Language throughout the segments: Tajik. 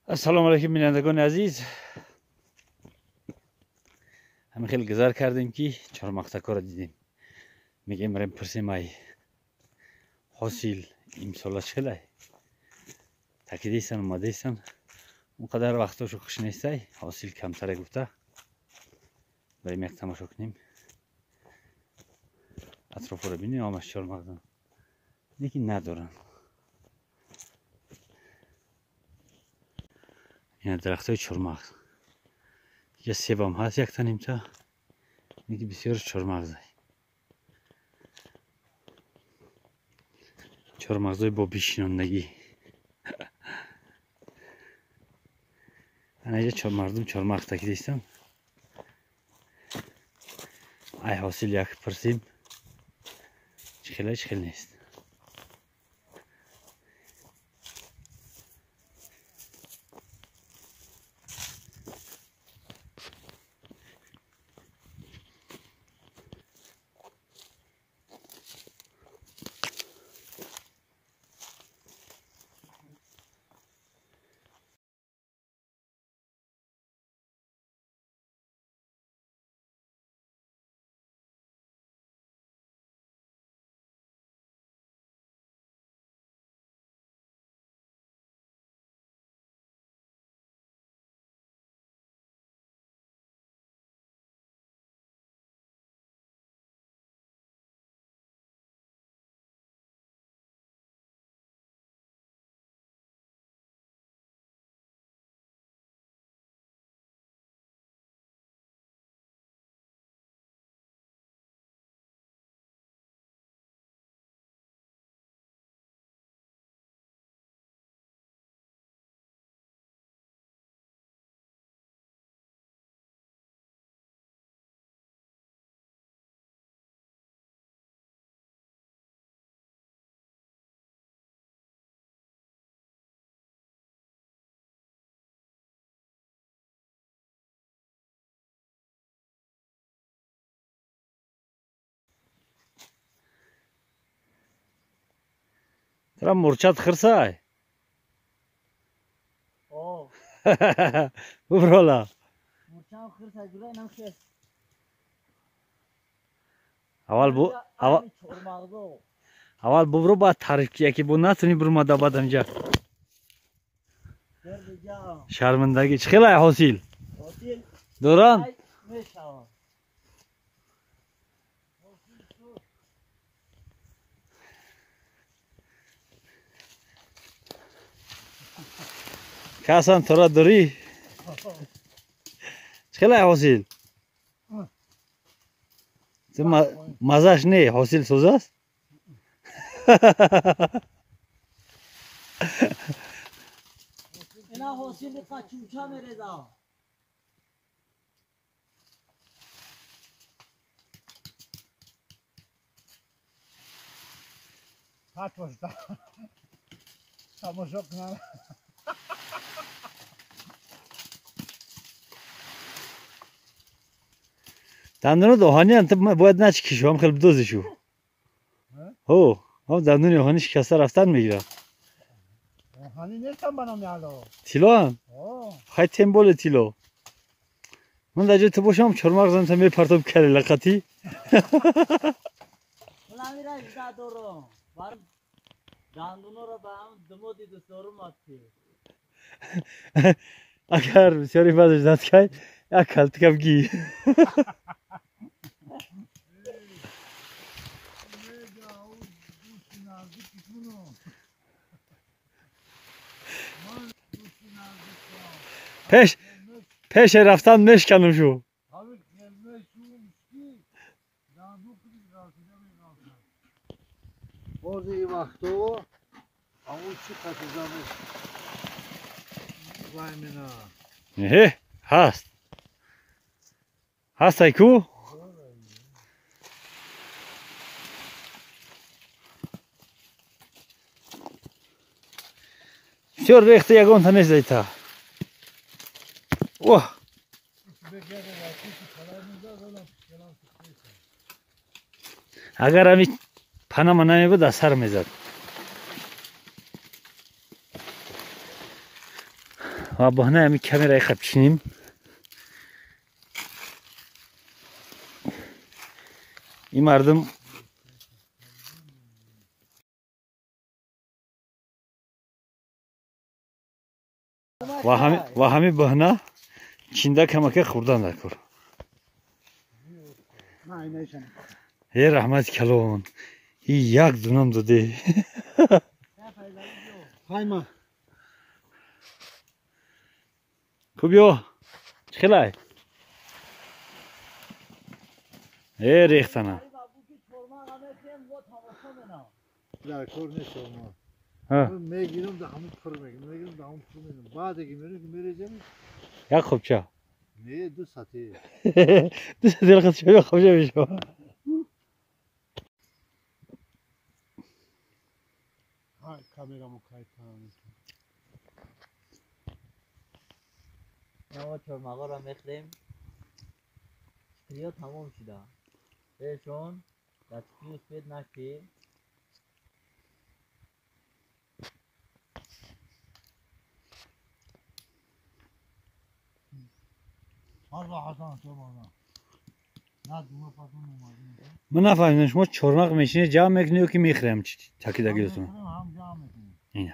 Ассалому алайкум бинандагони азиз. Ҳамин хел гузар кардем ки чормағзакҳоро дидем. Мегем барем пурсем ай ҳосил имсола чӣ хелай? Такидейсан омадейсан. Он қадар вақтошо хуш нестай, ҳосил камтаре гуфта. Барем як тамошо кунем. Атрофро бинем, ҳамаш чормағзан. Лекин надоранд. Ина дарахтҳои чормағз. Инҷа себам ҳаст якта нимта. Лекин бисёр чормағзай. Чормағзҳои бо бишинондагӣ. Ана инҷа мардум чормағз такидистанд. Ай ҳосил як пурсим. Чӣ хелай, чӣ хел нест. Тра мурчат хирсай. О. Буброла. Мурчам хирсай гулай нам хес. Аввал бу аввал бубро баъд таъриф ки яке бу натуни бурмада баъд инҷа. Шармандагӣ чӣ хелай ҳосил? Ҳосил доран? Мешавад. Касан тора дорӣ? Чӣ хелай ҳосил? Мазаш не, ҳосил соз аст? Ина ҳосили қачуча мереза. Патвошда. Тамошо кунам. Дандонот оҳаниян, ту бояд начикишу, ҳам хел бидозишу. Ҳо, ҳам дандони оҳанӣ шикаста рафтан мегирад. Оҳанӣ нестам ба номи Алло. Тилоам? Хай тем боле тило. Ман дар ҷои ту бошам чормағзам та мепартом кари лақатӣ. Агар бисёри баъдаш даст кай, як калтикам гӣ. Пеше рафтан мешканам шу. Ҳаст. Ҳастай ку? Бисёр рехта ягонта нест айта. Оҳ! Агар ҳами панама намебуд аз сар мезад. Ва баҳна ҳами камераи қапчинем. Ин мардум ва ҳами баҳна чинда камака хӯрдан дар кор. Э раҳмати калон, и як дунам доде. Хуб ё чӣ хелай? Э рехтана. Як хубча. Не, ду сати. Ду сати хубча, хубча мешава. Камераму кайтам. ما چهارمغا را میخریم. چکریا تمام شده. بهشون دستگیر سپید نشی. من نفهمیدم شما چهارمغ میشینه جمع میکنی یا که میخریم تکیدگیتون؟ اینا.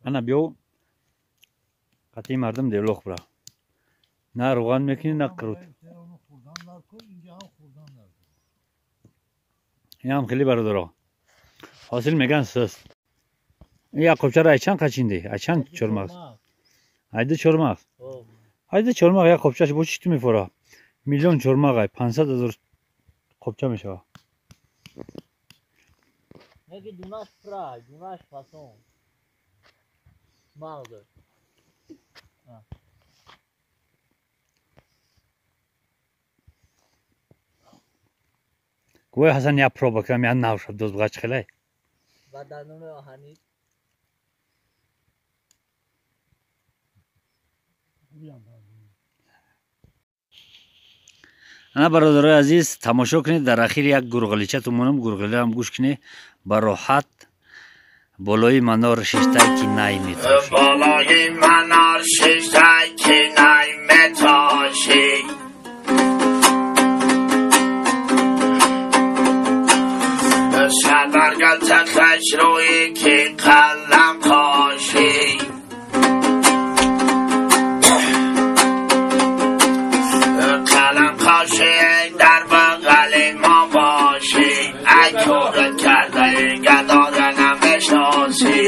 ана биё қатъи мардум девлоқ бура. На рӯған мекунӣ, на қирут. Инам хеле бародаро. Ҳосил меган суст. Як қопчаро ай чанд қачинди? Ай чанд чормағз? Айди чормағз. Айди чормағ як қопчаш бо чӣ ту мефора? Миллион чормағ ай 500 ҳазор қопча мешава. Неки дунаш пра, дунаш фасон. Мағз. Гӯй Ҳасан як проба кунам, як нав шаб доз буға чӣ хелай? Ба дандони оҳанӣ. Ана бародарои азиз, тамошо кунед, дар ахир як гурғилича тумонам, гурғилиам гӯш кунед, ба роҳат болои манор шиштай ки най метошӣ. Болои манор шиштай ки най метошӣ. Сабаргалта хашрӯи ки қалам қошӣ. Қалам қошӣ дар бағали мо бошӣ. Ай кӯрат кардаи гадора намешносӣ.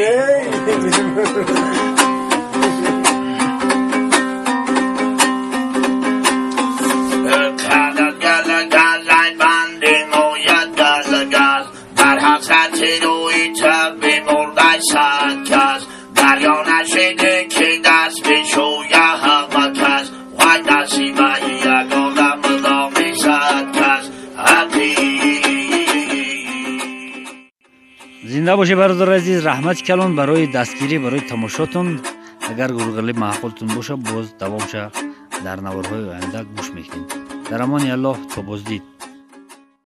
Қадат гала галай банди мӯят гала гал. Бар ҳасрати рӯи ту бимурдай сад кас. Дарё нашиде ки даст бишӯя ҳама кас. Вай насибаи ягона мудоми сад кас. Зинда бошед бародари азиз, раҳмати калон барои дастгирӣ, барои тамошотон. Агар гурғили маъқултон бошад, боз давомша дар наворҳои оянда гӯш мекунем. Дар амони Аллоҳ то боздид.